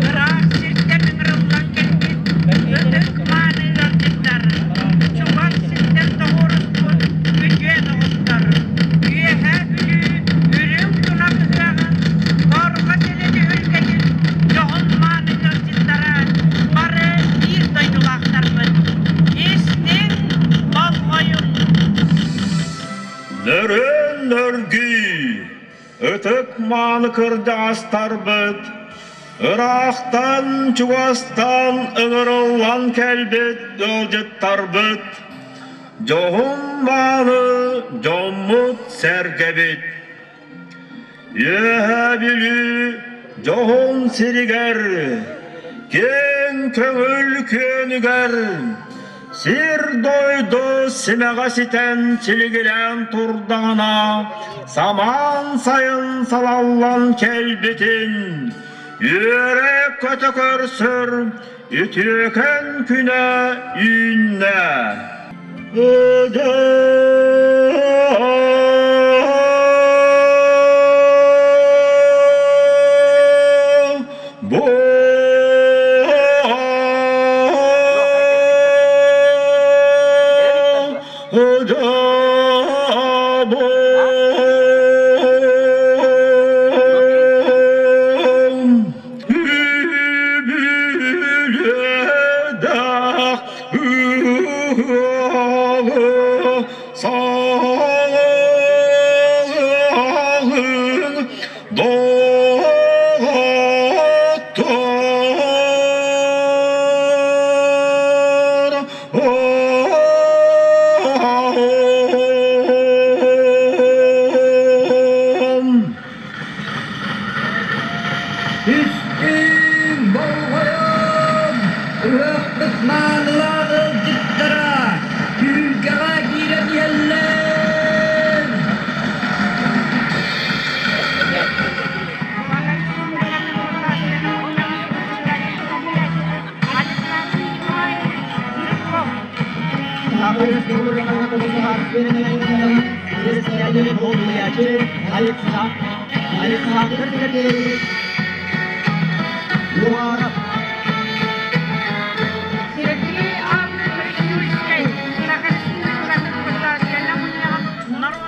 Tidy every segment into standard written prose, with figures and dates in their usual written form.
Ыраах сиртэн ыҥырыллан кэлбит ытык-мааны ыалдьыттар, чугас сиртэн тоҕуоруспут үтүө доҕоттор, Үөһээ Бүлүү үрүҥ тунах ыһыаҕын торҕо теле түһүлгэтин дьоһун-мааны ыалдьыттара бары биир дойдулаахтарбыт. Истиҥ, болҕойуҥ! Нөрүөн нөргүй! Ытык-мааны кырдьаҕастарбыт, ыраахтан, чугастан ыҥырыллан кэлбит ыалдьыттарбыт, дьоһун-мааны дьоммут-сэргэбит! Үөһээ Бүлүү дьоһун сиригэр, киэҥ көҥүл күөнүгэр Сир-дойду симэҕэ ситэн силигилээн турдаҕына, самаан сайын салаллан кэлбитин, үөрэ-көтө көрсөр үтүөкэн күнэ үүннэ. Үстүүн болҕойон, ыһыахпыт маанылаах ыалдьыттара түһүлгэҕэ киирэн иһэллэр!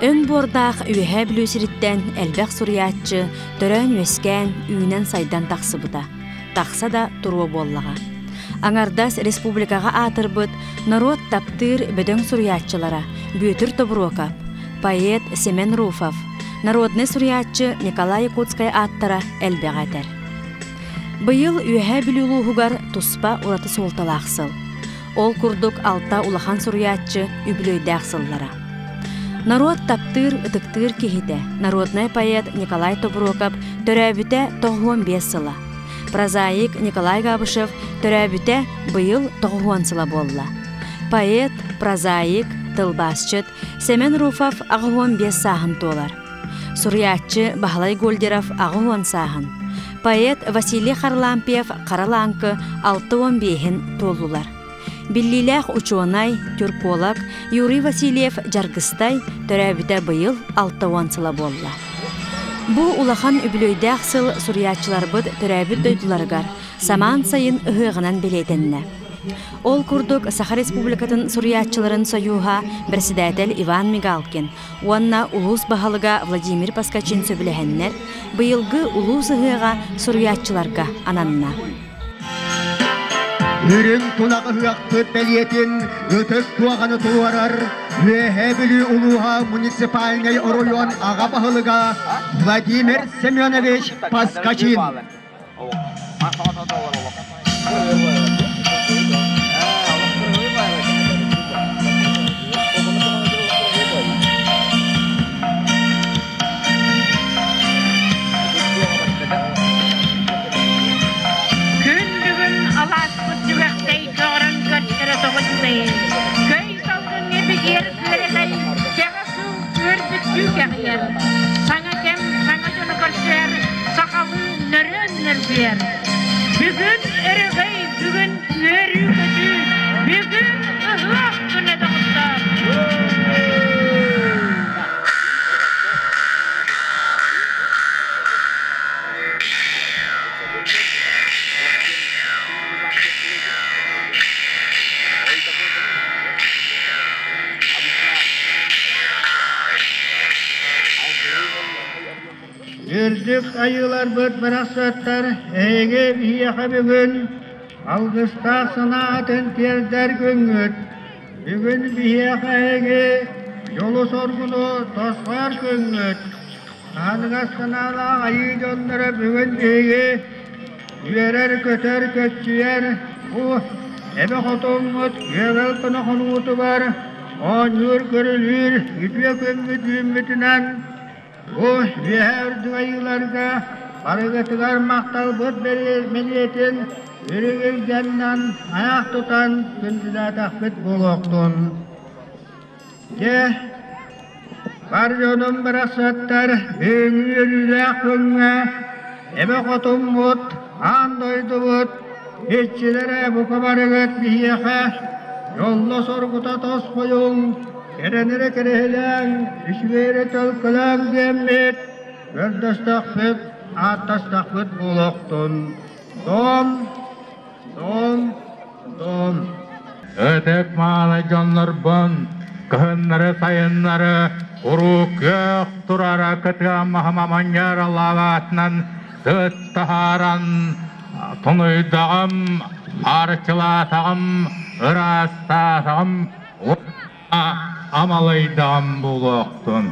Өҥ буордаах Үөһээ Бүлүү сириттэн элбэх суруйааччы төрөөн-үөскээн, үүнэн-сайдан тахсыбыта. Тахса да туруо буоллаҕа. Аҥардас республикаҕа аатырбыт норуот таптыыр бөдөҥ суруйааччылара Бүөтүр Тобуруокап, поэт Семен Руфов, народнай суруйааччы Николай Якутскай ааттара элбэҕи этэр. Быйыл Үөһээ Бүлүү улууһугар туспа ураты суолталаах сыл. Ол курдук алта улахан суруйааччы үбүлүөйдээх сыллара. Норуот таптыыр, ытыктыыр киһитэ, народнай поэт Николай Тобуруокап төрөөбүтэ 95 сыла. Прозаик Николай Габышев төрөөбүтэ быйыл 90 сыла буолла. Поэт, прозаик, тылбаасчыт Сэмэн Руфов 85 сааһын туолар. Суруйааччы Баһылай Гольдеров 80 сааһын, поэт Василий Харлампьев Хара Лааҥкы 65-ин туоллулар. Биллиилээх учуонай, тюрколог Юрий Васильев Дьаргыстай төрөөбүтэ быйыл 60 сыла буолла. Бу улахан үбүлүөйдээх сыл суруйааччыларбыт төрөөбүт дойдуларыгар самаан сайын ыһыаҕынан бэлиэтэннэ. Ол курдук Саха Республикатын суруйааччыларын сойууһа председатель Иван Мигалкин уонна улуус баһылыга Владимир Поскачин сөбүлэһэннэр, быйылгы улуус ыһыаҕа суруйааччыларга ананна. Үрүҥ тунах ыһыахпыт бэлиэтин ытык туоҕаны туруорар Үөһээ Бүлүү улууһа муниципальнай оройуон аҕа баһылыга Владимир Семенович Поскачин. Күн бүгүн алааспыт түгэхтэй көҕөрөн көрдөрө тоҕустай. Көй салгыҥҥа бигиэр күөрэгэй, кэҕэ сыл үөрбүттүү кэҕийэр. Саҥа кэм саҥа дьону көрсүөр, сахалыы нөрүөн нөргүйэр. Бүгүн өрөгөй, бүгүн үөрүү-көтүү, бүгүн ыһыах күнэ доҕуттар! Үрдүк айыыларбыт барахсаттар эһиги биһиэхэ бүгүн алгыстаах санаатын тиэрдэр күҥҥүт. Бүгүн биһиэхэ эһиги дьолу-соргуну тосхойор күҥҥүт. Аныгас санаалаах айыы дьонноро бүгүн биһиги үөрэр-көтөр көччүйэр бу эбэ хотуҥҥут күөгэл гына хонуутугар оонньуур-көрүлүүр үтүө күммүт үүммүтүнэн бу үөһээ үрдүк айыыларга барыгытыгар махталбыт бэлиэтин үрүҥ илгэннэн айах тутан күндүлээтэхпит буолуохтун. Дьэ, бар дьонум барахсаттар бүгүҥҥү үөрүүлээх күҥҥэ эбэ хотуммут, аан дойдубут иччилэрэ бука барыгыт биһиэхэ дьолло-соргута тосхойуҥ, кэрэнэрэ кэрэһилээҥ, үчүгэйи төлкөлөөҥ диэммит көрдөстөхпүт, ааттастахпыт буолуохтун. Дом, дом, дом. Ытык мааны дьоннорбун кыһыннары-сайыннары куруук күөх турара кытыамаһым аманньар лаабаатынан сыт таһааран тунуйдаҕым, арчылаатаҕым, ыраастаатаҕым амалыйдаҕым буолуохтун.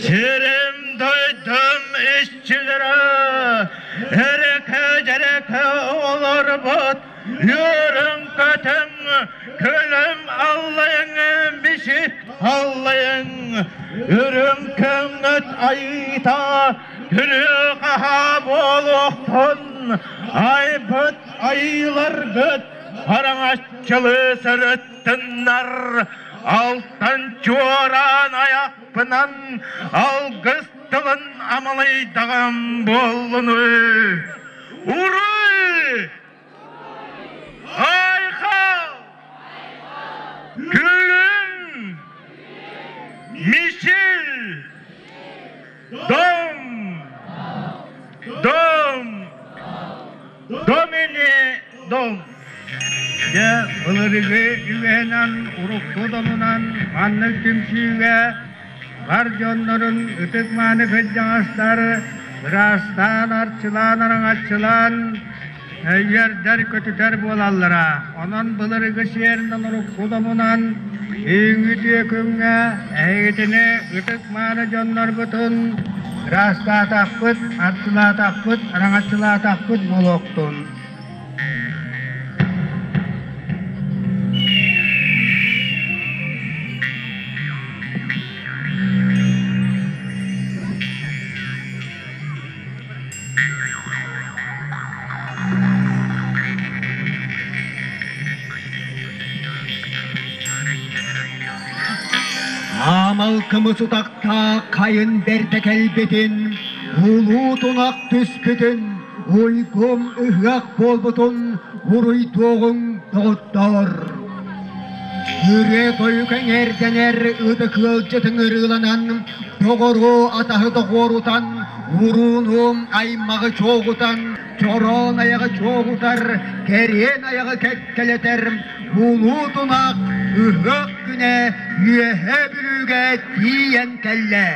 Сирим дойдум иччилэрэ эрэкэ-дьэрэкэ олорбут үөрүҥ-көтүҥ, күлүм аллайыҥ, бишик аллайыҥ, үрүҥ көҥҥүт айыыта күрүө-хаһаа буолуохтун, айбыт айыыларгыт хараҥаччылыы сырыттыннар, алтан чуораан айахпынан алгыс тылын амалыйдаҕым буоллунуй. Уруй! Айхал! Күлүм! Мичил! Дом! Дом! Домини дом! Дьэ, былыргы үгэһинэн, урукку донунан маннык түмсүүгэ бар дьоннорун ытык-мааны кырдьаҕастар ыраастаан, арчылаан, араҥаччылаан үөрдэр-көтүтэр буолаллара. Онон былыргы сиэринэн урукку домунан түүҥҥү үтүө күҥҥэ эһигитини ытык-мааны дьоннорбутун ыраастаатахпыт, арчылаатахпыт, араҥаччылаатахпыт буолуохтун. Аамал кымыс утахтаах хайын бэрдэ кэлбитин, улуу тунах түспүтүн, уйгум ыһыах буолбутун уруйдуоҕуҥ доҕоттоор! Ырыа-тойук эҥэрдэнэр ытык ыалдьытыҥ ырыаланан, доҕору атаһы доҕуорутан, урууну аймаҕы чуоҕутан, чороон айаҕы чуоҕутар, кэриэн айаҕы кэккэлэтэр улуу тунах ыһыах күнэ Үөһээ Бүлүүгэ тиийэн кэллэ.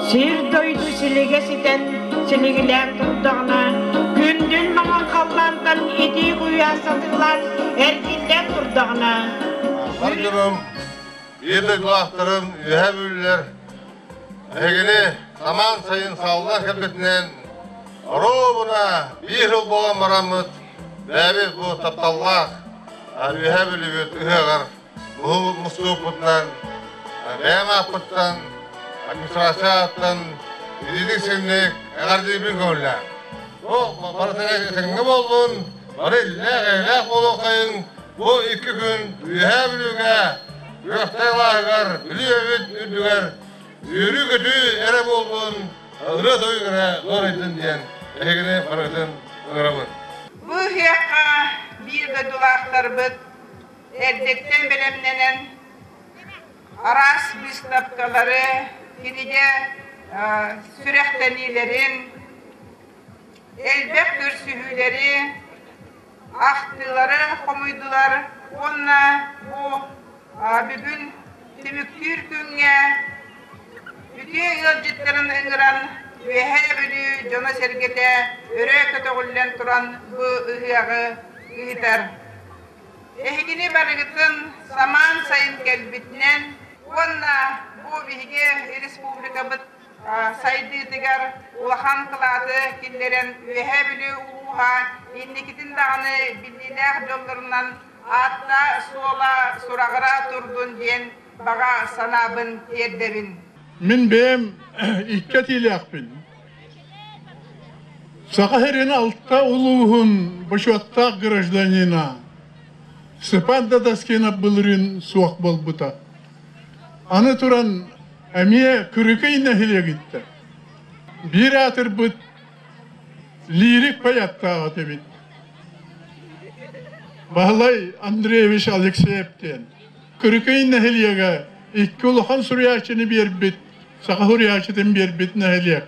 Сир-дойду силигэ ситэн, силигилээн турдаҕына, күндүл маҥан халлаантан итии куйаас сатыылаан эргиллэн турдаҕына, Бар дьонум, биир дойдулаахтарым үөһэ бүллэр эһигини самаан сайын сааллар кэлбитинэн оруобуна биир сыл буолан бараммыт бэйэбит бу тапталлаах үөһэ бүлүүбүт ыһыаҕар мустубуппутунан бэйэм ааппыттан администрация ааттан итиитик синник эҕэрдиибин көҥүллээн. Бу барытыгар этэҥҥэ буоллун, бары иллээх-эйэлээх буолуоххайыҥ. Бу икки күн Үөһээ Бүлүүгэ, Күөхтэй алааһыгар, Бүлүү эбит үрдүгэр үөрүү-көтүү эрэ буоллун, ырыа-тойук эрэ дуорайдын диэн эһигини барыгытын ыҥырабын. Бу ыһыахха биир дойдулаахтарбыт эрдэттэн бэлэмнэнэн араас быыстапкалары, кинигэ сүрэхтэниилэрин, элбэх көрсүһүүлэри, ахтыылары хомуйдулар уонна бу бүгүн түмүктүүр күҥҥэ үтүө ыалдьыттарын ыҥыран Үөһээ Бүлүү дьоно-сэргэтэ өрө көтөҕүллэн туран бу ыһыаҕы ыытар. Эһигини барыгытын самаан сайын кэлбитинэн уонна бу биһиги республикабыт сайдыытыгар улахан кылааты киллэрэн Үөһээ Бүлүү улууһа инникитин даҕаны биллиилээх дьоннорунан аатта-суола сураҕыра турдун диэн баҕа санаабын тиэрдэбин. Мин бэйэм икки этиилээхпин. Саха сирин алта улууһун бочуоттаах гражданина Степан Дадаскинов былырыын суох буолбута. Аны туран эмиэ Кырыкый нэһилиэгиттэн биир аатырбыт лирик поэттаах этибит. Баһылай Андреевич Алексеев диэн. Кырыкый нэһилиэгэ икки улахан суруйааччыны биэрбит саха суруйааччытын биэрбит нэһилиэк.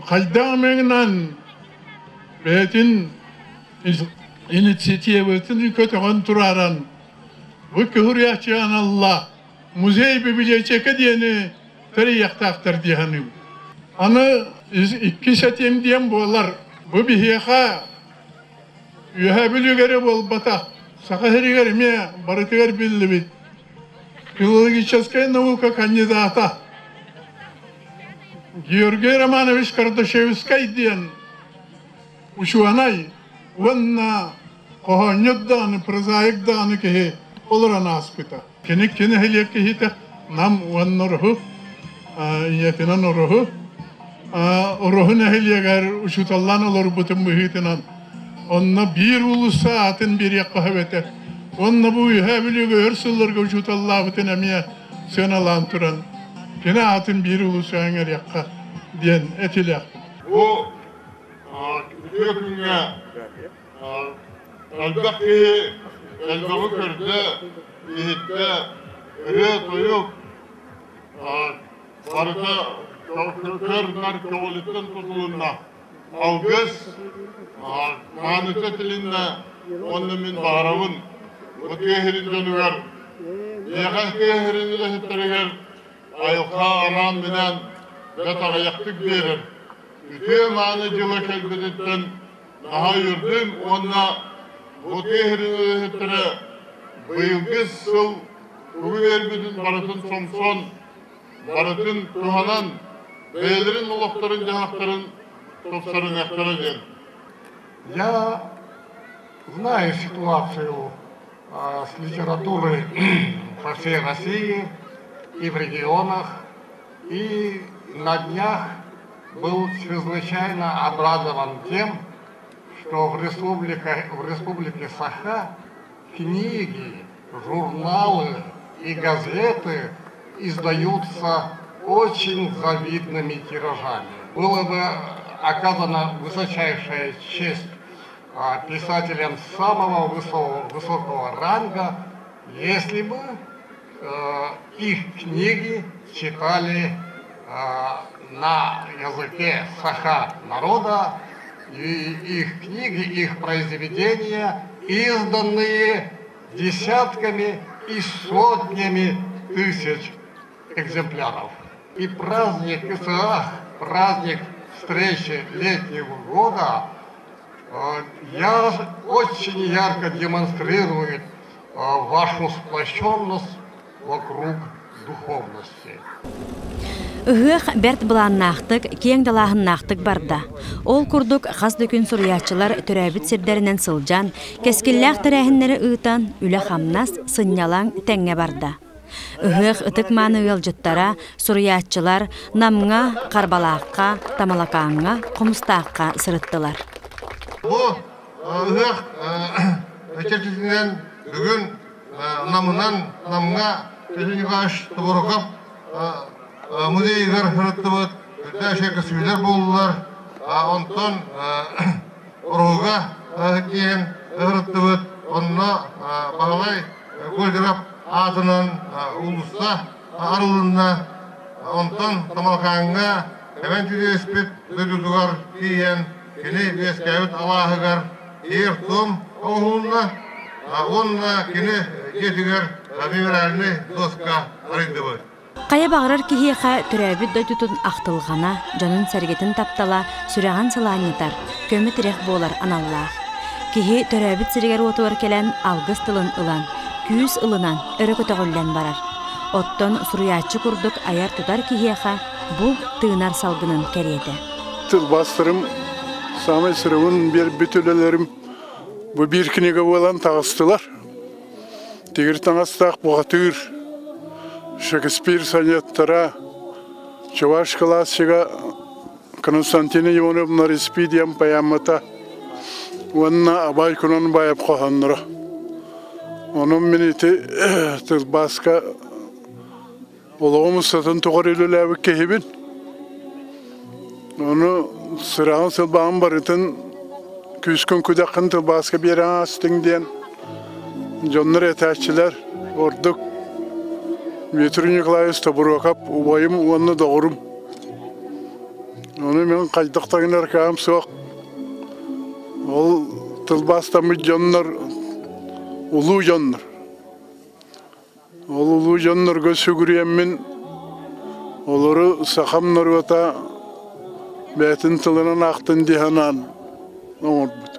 Хайдах эмэҥинэн бэйэтин инициативатын көтөҕөн турааран бу суруйааччы аналлаах музей библиотека диэни тэрийиэхтээхтэр дии саныыбын. Аны иккис этиим диэн буолар. Бу биһиэхэ Үөһээ Бүлүүгэ эрэ буолбатах, Саха сиригэр эмиэ барытыгар биллибит филологическай наука кандидата Георгий Романович Кардашевскай диэн учуонай уонна хоһоонньут даҕаны, прозаик даҕаны киһи олорон ааспыта. Кини нэһилиэк киһитэ Нам уонна Ороһу, ийэтинэн Ороһу. Ороһу нэһилиэгэр учууталлаан олорбутун быһыытынан онно биир уулусса аатын биэриэххэ сөп этэ. Уонна бу Үөһээ Бүлүүгэ өр сылларга учууталлаабытын эмиэ сыаналаан туран кини аатын биир уулуссаҕа иҥэриэххэ диэн этилээхпин. Бу үтүө күҥҥэ Элбэх киһи элбэҕи көрдө, иһиттэ, ырыа-тойук барыта көр-нар көҕүлүттэн тутулунна. Алгыс мааныта тилиннэ уонна мин баҕарабын бу тыа сирин дьонугар, миэхэ тыа сирин үлэһиттэригэр айылҕа анаан-минээн бэрт аҕыйахтык биэрэр үтүө мааны дьыла кэлбититтэн наһаа үөрдүм уонна бу тыа сирин үлэһиттэрэ быйылгы сыл тугу биэрбитин барытын сомсон, барытын туһанан бэйэлэрин олохторун-дьаһахтарын тупсарыныахтара диэн. Я знаю ситуацию с литературой по всей России и в регионах, и на днях был чрезвычайно обрадован тем, что в республике Саха книги, журналы и газеты издаются очень завидными тиражами. Было бы оказана высочайшая честь писателям самого высокого ранга, если бы их книги читали на языке саха народа, и их книги, их произведения, изданные десятками и сотнями тысяч экземпляров. И праздник Исаах, праздник встречи летнего года, я очень ярко демонстрирует вашу сплощенность вокруг духовности. Ыһыах бэрт былааннаахтык, киэҥ далааһыннаахтык барда. Ол курдук хас да күн суруйааччылар төрөөбүт сирдэринэн сылдьан, кэскиллээх тэрээһиннэри ыытан, үлэ-хамнас, сынньалаҥ тэҥҥэ барда. Ыһыах ытык-мааны ыалдьыттара, суруйааччылар Намҥа, Харбалаахха, Тамалакааҥҥа, Хомустаахха сырыттылар. Бу ыһыах чэрчитинэн бүгүн Намынан Намҥа Петр Николаевич Тобуруков музейыгар сырыттыбыт, үрдээх көстүүлэр буоллулар. Онтон Уруһуга киирэн сырыттыбыт. Онно Баһылай Гольдеров аатынан уулусса арылынна. Онтон Тамалкааҥҥа эбэн түбэспит дойдутугар тиийэн кини үөскээбит алааһыгар сиэр-туом оҥоһулунна уонна кини дьиэтигэр мемориальнай доска арыйдыбыт. Хайа баҕарар киһиэхэ төрөөбүт дойдутун ахтылҕана, дьонун-сэргэтин таптала сүрэҕин сылаанньытар, көмө-тирэх буолар аналлаах. Киһи төрөөбүт сиригэр-уотугар кэлэн алгыс тылын ылан, күүс ылынан өрө көтөҕүллэн барар. Оттон суруйааччы курдук айар-тутар киһиэхэ бу тыынар салгынын кэриэтэ. Тылбаастарым саамай сүрэҕин биэрбит үлэлэрим бу биир кинигэ буолан таҕыстылар. Тигир таҥастаах бухатыыр, Шекспир сонеттара, чуваш классига Константина Ивановна Респи диэн поэмата уонна Абай Кунанбаев хоһоонноро. Онон мин ити тылбааска олоҕум устатын тухары үлэлээбит киһибин. Ону сыраҕын сылбаҕын барытын күүскүн күдэххин тылбааска биэрэн аастыҥ диэн дьоннор этээччилэр ордук Дмитрий Николаевич Тобуруокап убайым уонна доҕорум. Ону мин хайдах да гынар кыаҕым суох. Ол тылбаастаммыт дьоннор улуу дьоннор. Ол улуу дьоннорго сүгүрүйэммин, олору сахам норуота бэйэтин тылынан аахтын дии санаан оҥорбут.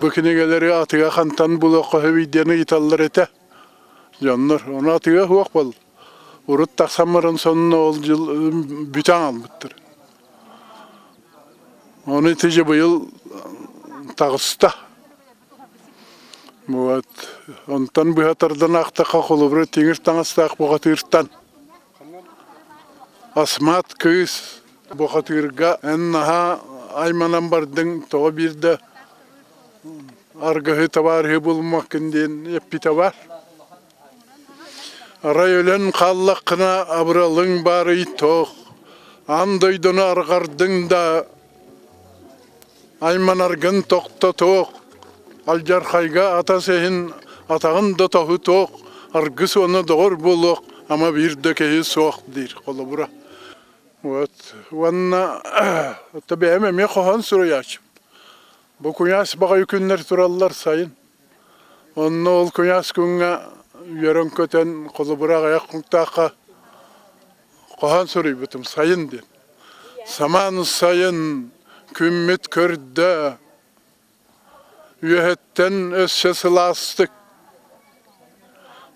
Бу кинигэлэри атыга хантан булуохха сөбүй диэн ыйыталлар этэ дьоннор. Ону атыга суох буолла. Урут тахсан баран сонно ол дьыл бүтэн хаалбыттар. Ону ити дьэ быйыл таҕыста. Вот. Онтон быһа тардан аахтахха холобура тиҥир таҥастаах бухатыыртан Асмат кыыс бухатыырга эн наһаа айманан бардыҥ, тоҕо биирдэ аргыһы табаарыһы булуммаккын диэн эппитэ баар. Арай өлөн хааллаххына абыралыҥ баарый туох, аан дойдуну арҕардыҥ да айманаргын тохтотуох. Алдьархайга атас иһин атаҕын да тоһутуох, аргыс уонна доҕор буолуох ама биир да киһи суох диир холобура. Вот. Уонна бэйэм эмиэ хоһоон суруйааччым. Бу куйаас баҕайы күннэр тураллар сайын. Онно ол куйаас күҥҥэ үөрэн-көтөн холобура аҕыйах кунтаахха хоһоон суруйбутум сайын диэн. Самаан сайын күммүт көрдө, үөһэттэн өссө сылаастык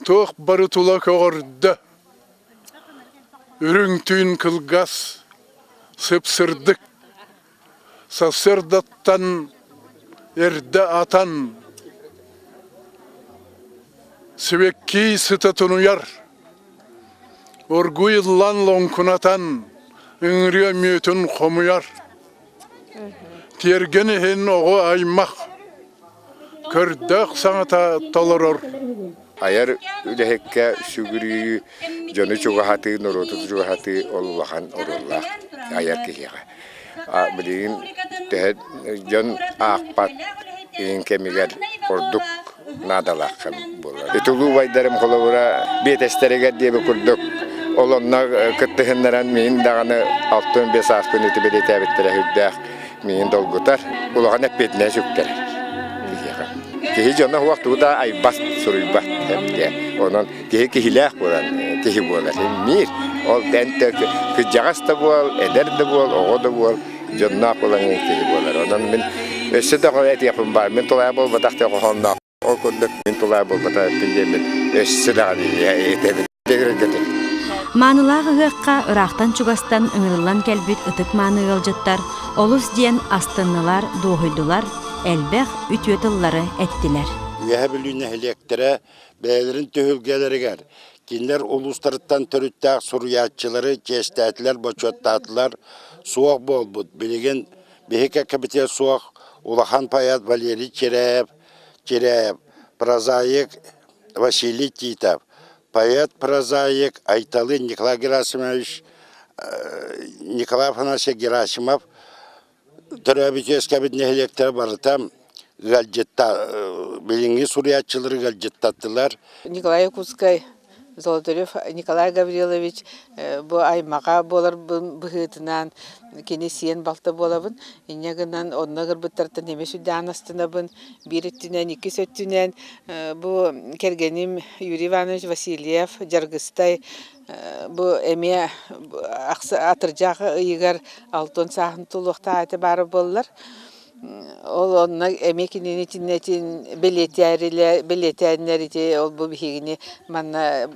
туох бары тула көҕөрдө, үрүҥ түүн кылгас, сып-сырдык Сарсыардаттан эрдэ атан, сибэкки сыта тунуйар, оргуй ыллан лоҥкунатан, ыҥырыа мүөтүн хомуйар. Тиэргэн иһин оҕо аймах көрдөөх саҥата толорор. Айар үлэһиккэ сүгүрүйүү, дьону чугаһатыы, норуоту чугаһатыы ол улахан оруоллаах айар киһиэхэ. Билигин төһө дьон аахпат иһин кэмигэр ордук наадалаах кэм буолар. Ити улуу убайдарым холобура биэтэстэригэр диэби курдук ол онно кыттыһыннаран миин даҕаны 65 ааспын ити бэлиэтээбиттэрэ сүрдээх миин долгутар, улахан эппиэтинэс үктэрэр киһиэхэ. Киһи дьоно суох тугу да айбат, суруйбат диэ. Онон киһи киһилээх буолан киһи буолар. Мир ол кырдьаҕас да буол, эдэр да буол, оҕо да буол, дьонноох буолан киһи буолар. Онон мин өссө да этиэхпин баар, мин тулаайах буолбатах диэн хоһоонноох. Ол курдук мин тулаайах буолбатах диэммин өссө даҕаны этэбин. Маанылаах ыһыахха ыраахтан-чугастан ыҥырыллан кэлбит ытык-мааны ыалдьыттар олус диэн астыннылар, дуоһуйдулар, элбэх үтүө тыллары эттилэр. Үөһээ Бүлүү нэһилиэктэрэ бэйэлэрин түһүлгэлэригэр кинилэр улуустарыттан төрүттээх суруйааччылары чиэстээтилэр, бочуоттаатылар, суох буолбут. Билигин биһи кэккэбитигэр суох улахан поэт Валерий Чиряев, Чиряев, прозаик Василий Титов, поэт-прозаик Айталын Николай Герасимович Николай Афанасьевич Герасимов төрөөбүт үөскээбит нэһилиэктэрэ барыта ыалдьытта билиҥҥи суруйааччылары ыалдьыттаттылар. Николай Якутскай Золотарев Николай Гаврилович бу аймаҕа буолар быһыытынан кини сиэн балта буолабын. Инньэ гынан онно ыҥырбыттартан эмиэ сүрдээх астынабын. Биир өттүнэн, иккис өттүнэн бу кэргэним Юрий Иванович Васильев Дьаргыстай бу эмиэ атырдьах ыйыгар алтын сааһын тулуохтаах этэ баара буоллар. Ол онно эмиэ кинини итиннэтин бэлиэтээрилэ бэлиэтээннэр ити ол бу биһигини манна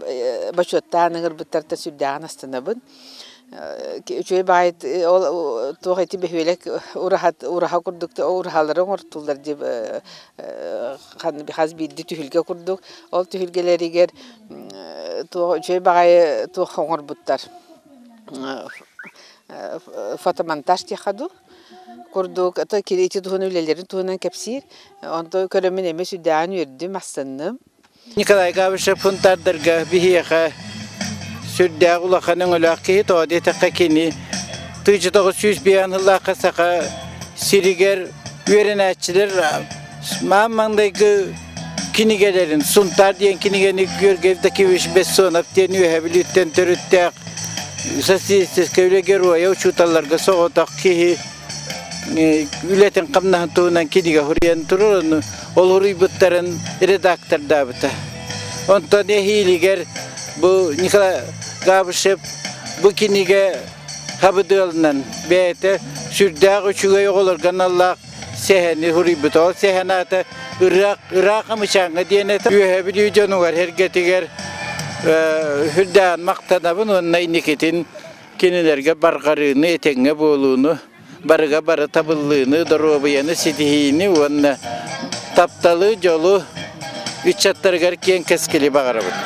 бочуоттаан ыҥырбыттарта сүрдээҕин астынабын. Үчүгэй баайыт ол туох ити бөһүөлэк ураһат ураһа курдук ураһалары оҥортуллар дии хас биирдии түһүлгэ курдук. Ол түһүлгэлэригэр туох үчүгэй баҕайы туох оҥорбуттар фотомонтаж диэххэ дуу курдук ото ити туһунан үлэлэрин туһунан кэпсиир. Онто көрөммүн эмиэ сүрдээҕин үөрдүм, астынным. Николай Габышев Сунтаардарга биһиэхэ сүрдээх улахан өҥөлөөх киһи, тоҕо диэтэххэ кини 1905 сыллаахха Саха сиригэр үөрэнээччилэр маан маҥнайгы кинигэлэрин Сунтаар диэн кинигэни Георгий Евдокимович Бессонов диэн Үөһээ Бүлүүттэн төрүттээх социалистическай үлэ геройа учууталларга соҕотох киһи үлэтин-хамнаһын туһунан кинигэ суруйан турар, ону ол суруйбуттарын редактордаабыта. Онтон эһиилигэр бу Николай Габышев бу кинигэ хабыдыалынан бэйэтэ сүрдээх үчүгэй оҕолорго аналлаах сэһэни суруйбута. Ол сэһэн аата Ыраах ыраах Амычааҥҥа диэн этэ. Үөһээ Бүлүү дьонугар эргэтигэр сүрдээҕин махтанабын уонна инникитин кинилэргэ барҕарыыны, этэҥҥэ буолууну, барыга бары табыллыыны, доруобуйаны ситиһиини уонна тапталы, дьолу ыччаттарыгар киэҥ кэскили баҕарабыт.